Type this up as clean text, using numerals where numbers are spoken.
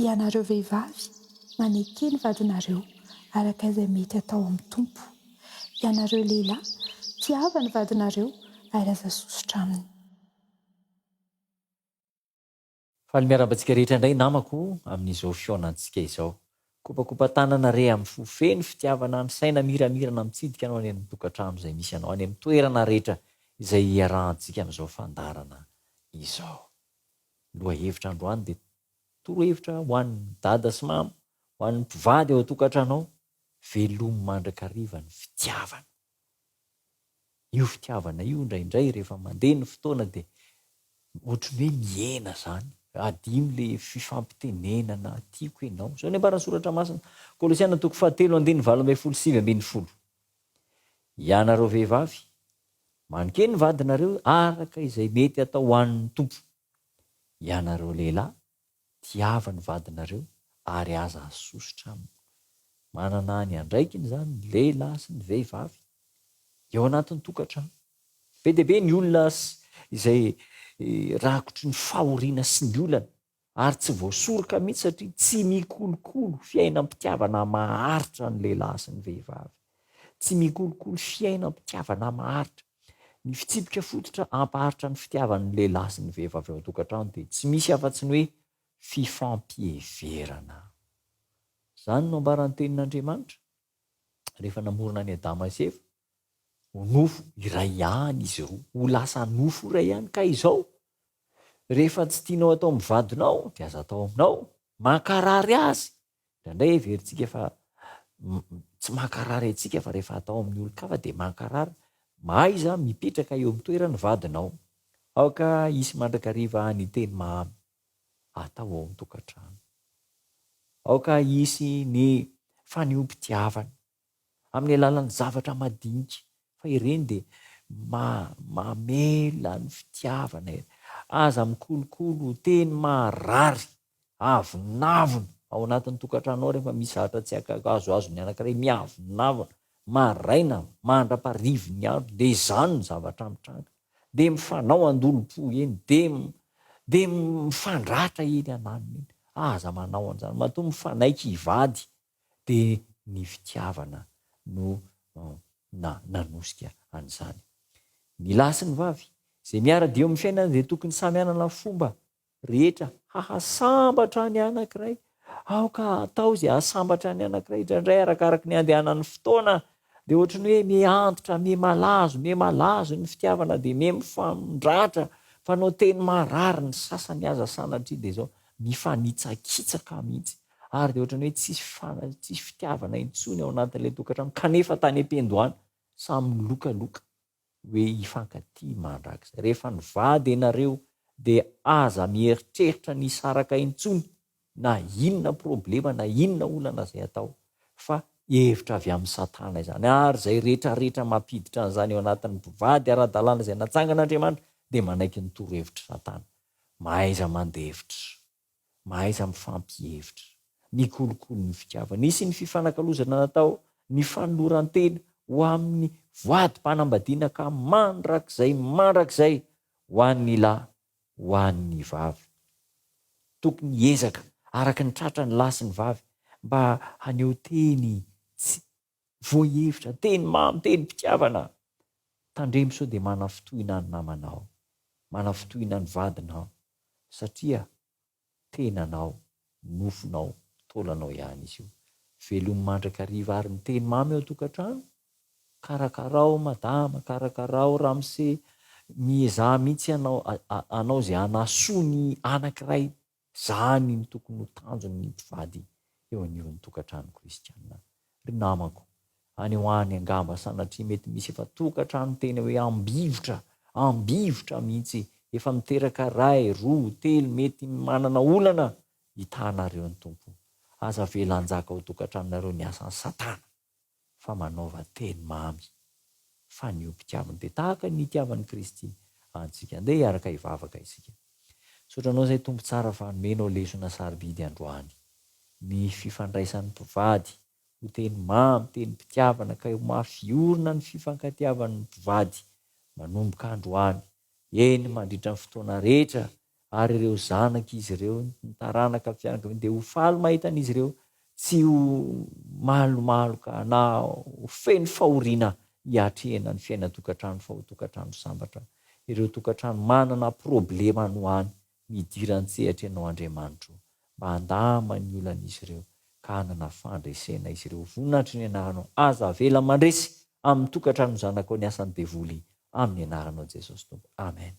Ianareo vehivavy, maneke ny vadinareo, araka izay mety atao amin'ny Tompo. Ianareo lehilahy, tiava ny vadinareo ary aza sosotra aminy. Faly miarahaba antsika rehetra indray namako amin'izao fihaonantsika izao. Kopakopa-tanana re amin'ny fo feno fitiavana, ny saina miramirana mitsidika anao any amin'ny tokantrano izay misy anao, any amin'ny toerana rehetra izay iarahantsika amin'izao fandaharana izao. Ny lohahevitra androany dia torohevitra ho an'ny dada sy mama, ho an'ny mpivady ao an-tokantranao, velomy mandrakariva ny fitiavana. Io fitiavana io indraindray rehefa mandeha ny fotoana dia ohatran'ny hoe mihena izany, adino le fifampitenenana, tiako ianao. Izao ny ambaran'ny soratra masina, Kolosiana toko fahatelo andininy 18 sy 19. Ianareo vehivavy, maneke ny vadinareo araka izay mety atao ho an'ny Tompo. Ianareo lehilahy, Tiava ny vadinareo ary aza asosotra aminy. Manana ny andraikiny izany ny lehilahy sy ny vehivavy eo anatin'ny tokantrano. Be dia be ny olona izay rakotry ny fahoriana sy ny olana ary tsy voasoroka mihitsy satria tsy mikolokolo fiainam-pitiavana maharitra ny lehilahy sy ny vehivavy. Tsy mikolokolo fiainam-pitiavana maharitra. Ny fitsipika fototra hampaharitra ny fitiavan'ny lehilahy sy ny vehivavy ao an-tokantrano dia tsy misy afa-tsy ny hoe fifampiheverana. Izany no ambaran'ny Tenin'Andriamanitra rehefa namorona an'i Adama sy Eva, ho nofo iray ihany izy roa, ho lasa nofo iray ihany. Ka izao, rehefa tsy tianao atao amin'ny vadinao dia aza atao aminao, mankarary azy. Indraindray heverintsika fa tsy mankarary antsika fa rehefa atao amin'ny olon-kafa dia mankarary. Mahaiza mipetraka eo amin'ny toeran'ny vadinao. Aoka hisy mandrakariva ny teny mamy atao ao an-tokantrano. Aoka hisy ny fanehoam-pitiavana amin'ny alalan'ny zavatra madinika fa ireny dia mamela ny fitiavana e. Aza mikolokolo teny maharary, avonavona ao anatin'ny tokantrano ao rehefa misy zavatra tsy azoazon'ny anankiray, miavonavona maraina mandra-parivin'ny andro dia izany ny zavatra mitranga, dia mifanao andolom-po eny, dia dia mifandratra eny ananona eny. Aza manao an'izany, matoa mifanaiky hivady dia ny fitiavana no na nanosika an'izany. Ny lahy sy ny vavy, izay miara-dia eo amin'ny fiainana dia tokony samy hanana fomba rehetra hahasambatra ny anankiray. Aoka hatao izay hahasambatra ny anankiray. Indraindray arakaraky ny andehanan'ny fotoana dia ohatry ny hoe miha-antitra, miha-malazo, miha-malazo ny fitiavana dia miha-mifandratra, mifanao teny maharary ny sasany aza sanatria dia izao mifanitsakitsaka mihitsy. ary dia ohatran'ny hoe tsisy fana, tsisy fitiavana intsony ao anatin'ilay tokantrano, kanefa tany am-piandohana samy nilokaloka hoe hifankatia mandrakizay. Rehefa nivady ianareo dia aza mieritreritra ny hisaraka intsony na inona problema na inona olana izay atao fa hevitra avy amin'i satana izany ary izay retraretra mampiditra an'izany ao anatin'ny mpivady ara-dalàna izay natsangan'Andriamanitra dia manaiky ny torohevitr'i satana. Mahaiza mandefitra. Mahaiza mifampihevitra. Mikolokolo ny fitiavana. Nisy ny fifanakalozana natao, ny fanoloran-tena ho amin'ny voadim-panambadiana ka mandrakizay mandrakizay ho an'ny lahy, ho an'ny vavy. Tokony hiezaka araka ny tratra ny lahy sy ny vavy mba haneho teny tsy voahevitra, teny mamy, tenim-pitiavana. Tandremo sao dia manafintohina ny namanao, manafintohina ny vadinao, satria tenanao, nofonao, taolanao ihany izy io. Velomy mandrakariva ary ny teny mamy ao an-tokantrano, karakarao madama, karakarao ramose, miezaha mihitsy hanao hanao izay hanasoa ny anankiray Izany no tokony ho tanjon'ny mpivady eo anivon'ny tokantrano kristiana. Ry namako, any ho any angamba sanatria mety misy efa tokantrano tena hoe ambivotra, ambivotra mihitsy, efa miteraka ray, roa, telo, mety manana olana, hitanareo ny Tompo. Aza avela hanjaka ao tokantranonareo ny asan'i Satana. fa manaova teny mamy fa ny mpitiaviny dia tahaka ny nitiavan'i Kristy antsika. Andeha hiaraka hivavaka isika. Misaotra Anao izay Tompo tsara fa nomenao lesona sarobidy androany. Ny fifandraisan'ny mpivady ho teny mamy, tenim-pitiavana ka ho mafy orina ny fifankatiavan'ny mpivady manomboka androany, eny mandritra ny fotoana rehetra ary ireo zanak'izy ireo, ny taranaka fianakaviana dia ho faly mahita an'izy ireo, tsy ho malomaloka na ho feno fahoriana hiatrehana ny fiainan-tokantrano fa ho tokantrano sambatra. Ireo tokantrano manana problema any ho any, midira an-tsehatra Ianao Andriamanitro mba handama ny olan'izy ireo ka hanana fandresena izy ireo. Voninahitry ny Anaranao. Aza avela mandresy amin'ny tokantranon'ny zanakao ny asan'ny devoly amin'ny Anaranao Jesosy Tompo. Amen.